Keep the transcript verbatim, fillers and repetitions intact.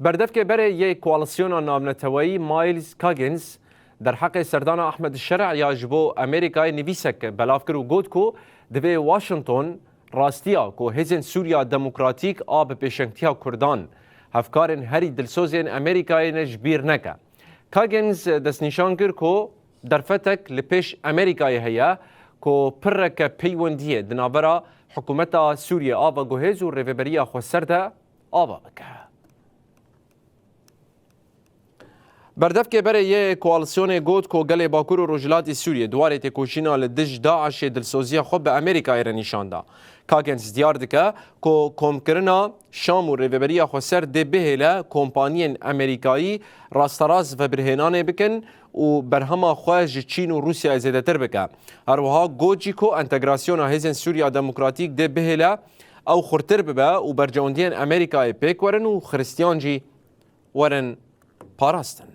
Berdevkê berê yê Koalisyona Navneteweyî Miles Coggins derheqê serdana Ahmed Şer'a ya ji bo Amerîkayê nivîsek belav kir û got ku divê Washington rastiya ku Hêzên Sûriya Demokratîk a bi pêşengtiya Kurdan, hevkarên herî dilsozên Amerîkayê ne ji bîr neke. Coggins destnîşan kir ku derfetek li pêş Amerîkayê heye ku pirreke peywendiyê di navbera hikûmeta Sûriyê a veguhêz û rêveberiya xweser de ava bike. Berdevkê berê yê koalisyonê got ku gelê Bakur û Rojhilatê Sûriyê di warê têkoşîna li dij DAIŞê dilsoziya xwe bi Amerîkayê re nîşan da. Coggins diyar dike ku komkirina Şam û rêveberiya xweser dê bihêle kompaniyên Amerîkayî rasterast vebirhênanê bikin û berhema xwe ji Çîn û Rûsyayê zêdetir bike. Her wiha got jî ku entegrasyona Hêzên Sûriya Demokratîk dê bihêle ew xurtir bibe û bercewendiyên Amerîkayê pêk werin û Xiristiyan jî werin parastin.